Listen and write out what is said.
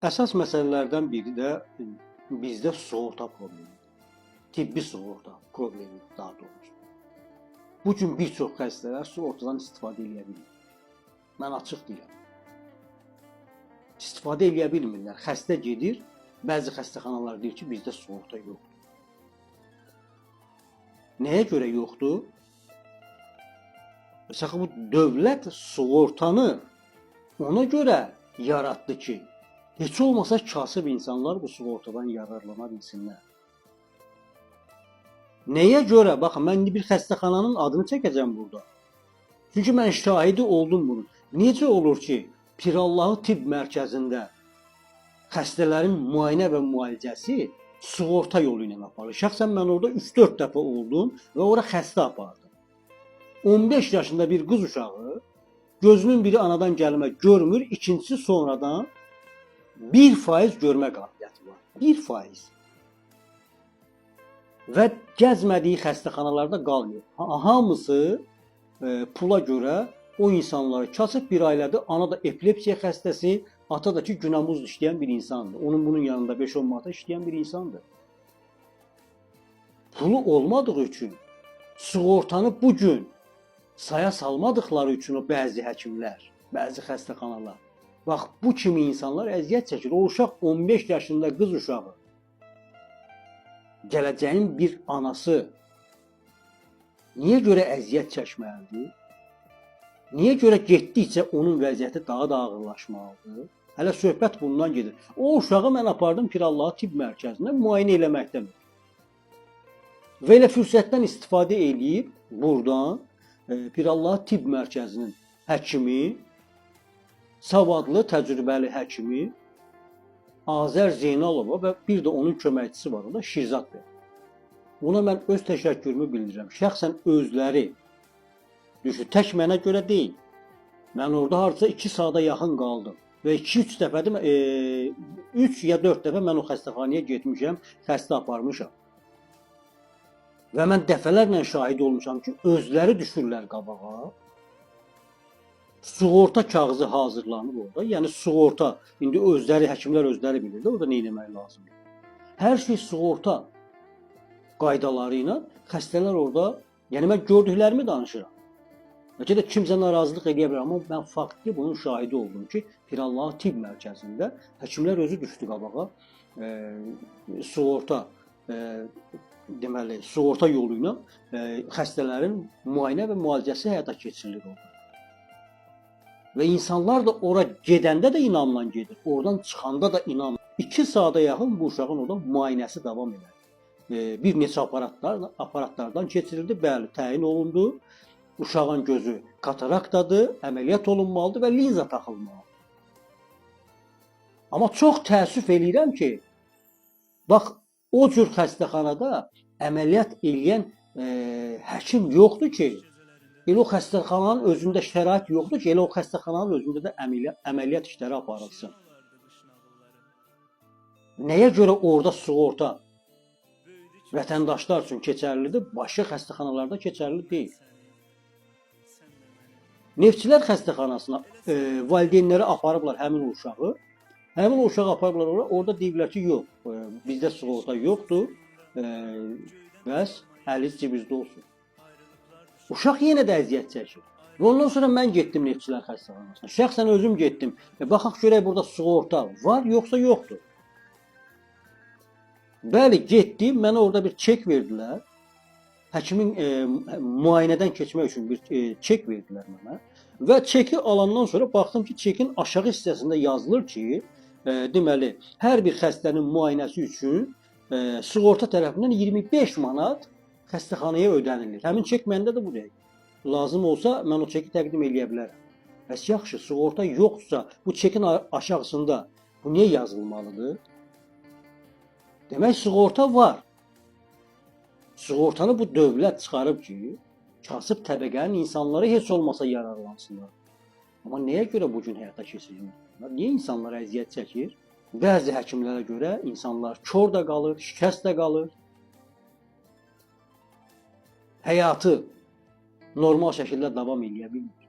Əsas məsələlərdən biri də bizdə sığorta problemidir. Tibbi sığorta problemi daha doğrusu. Bu gün bir çox xəstələr sığortadan istifadə eləyə bilmir. Mən açıq deyirəm. İstifadə eləyə bilmirlər. Xəstə gedir, bəzi xəstəxanalar deyir ki, bizdə sığorta yoxdur. Nəyə görə yoxdur? Məsələn, bu dövlət sığortanı ona görə yaratdı ki, heç olmasa kasıb insanlar bu sığortadan yararlana bilsinlər. Nəyə görə? Baxın, mən indi bir xəstəxananın adını çəkəcəm burada. Çünki mən şahidi oldum bunun. Necə olur ki, Pirallahı Tibb Mərkəzində xəstələrin müayinə və müalicəsi sığorta yolu ilə aparılır. Şəxsən mən orada 3-4 dəfə oldum və ora xəstə apardım. 15 yaşında bir qız uşağı gözünün biri anadan gəlmə görmür, ikincisi sonradan 1% görmə qabiliyyəti var. 1%. Və gəzmədiyi xəstəxanalarda qalmıyor. Hamısı pula görə o insanları kasıb bir ailədir. Ana da epilepsiya xəstəsi, ata da ki günəmuz işləyən bir insandır. Onun bunun yanında 5-10 manata işləyən bir insandır. Pulu olmadığı üçün sığortanı bu gün saya salmadıkları üçün o bəzi həkimlər, bəzi xəstəxanalar. Bax bu kimi insanlar əziyyət çəkir. O uşaq 15 yaşında qız uşağı. Gələcəyin bir anası niyə görə əziyyət çəkməlidir? Niyə görə getdikcə onun vəziyyəti daha da ağırlaşmalıdır? Hələ söhbət bundan gedir. O uşağı mən apardım Pirallahı Tibb Mərkəzinə müayinə eləməkdən ötürü. Və elə fürsətdən istifadə eləyib buradan Pirallahı Tibb Mərkəzinin həkimi, savadlı, təcrübəli həkimi Azər Zeynalova və bir də onun köməkçisi var, o da Şirzad bəy. Buna mən öz təşəkkürümü bildirirəm. Şəxsən özləri düşün, tək mənə görə deyil. Mən orada hardasa 2 saata yaxın qaldım və 2-3 dəfədir, 3 ya 4 dəfə mən o xəstəxanaya getmişəm, xəstə aparmışam. Və mən dəfələrlə şahid olmuşam ki, özləri düşürlər qabağa. Sığorta kağızı hazırlanır orada. Yəni sığorta, indi özləri, həkimlər özləri bilir də orada nə etmək lazımdır. Hər şey sığorta qaydaları ilə xəstələr orada, yəni mən gördüklərimi danışıram. Bəlkə də kimsə narazılıq eləyə bilər, amma mən faktiki bunun şahidi oldum ki, Pirallahı Tibb Mərkəzində həkimlər özü düşdü qabağa, sığorta deməli, sığorta yolu ilə xəstələrin müayinə və müalicəsi həyata keçirilir orada. Və insanlar da ora gedəndə də inamla gedir, oradan çıxanda da inam. 2 saata yaxın bu uşağın orada müayinəsi davam elədi. Bir neçə aparatlardan keçirildi, bəli, təyin olundu. Uşağın gözü kataraktadır, əməliyyat olunmalıdır və linza taxılmalıdır. Amma çox təəssüf eləyirəm ki, bax o cür xəstəxanada əməliyyat eləyən həkim yoxdur ki, elə o xəstəxananın özündə şərait yoxdur ki, elə o xəstəxananın özündə də əməliyyat işləri aparılsın. Nəyə görə orada sığorta vətəndaşlar üçün keçərlidir, başqa xəstəxanalarda keçərli deyil? Neftçilər xəstəxanasına valideynləri aparıblar həmin o uşağı. Həmin o uşağı aparıblar ora, orada deyiblər ki, yox, bizdə sığorta yoxdur. Bəs əliniz cibinizdə olsun. Uşaq yenə də əziyyət çəkir. Və ondan sonra mən getdim Neftçilər xəstəxanasına. Şəxsən özüm getdim. Baxaq görək burada sığorta var yoxsa yoxdur. Bəli, getdim, mənə orada bir çek verdilər. Həkimin müayinədən keçmək üçün bir çek verdilər mənə. Və çeki alandan sonra baxdım ki, çekin aşağı hissəsində yazılır ki, deməli, hər bir xəstənin müayinəsi üçün sığorta tərəfindən 25 manat xəstəxanaya ödənilir. Həmin çek məndə də bu dəqiqə. Lazım olsa mən o çeki təqdim eləyə bilərəm. Bəs yaxşı, sığorta yoxdursa bu çekin aşağısında bu niyə yazılmalıdır? Demək sığorta var. Sığortanı bu dövlət çıxarıb ki, kasıb təbəqənin insanları heç olmasa yararlansınlar. Amma nəyə görə bu gün həyata keçirilmir? Niyə insanlar əziyyət çəkir? Bəzi həkimlərə görə insanlar kor da qalır, şikəst də qalır. Həyatı normal şəkildə davam eləyə bilmir.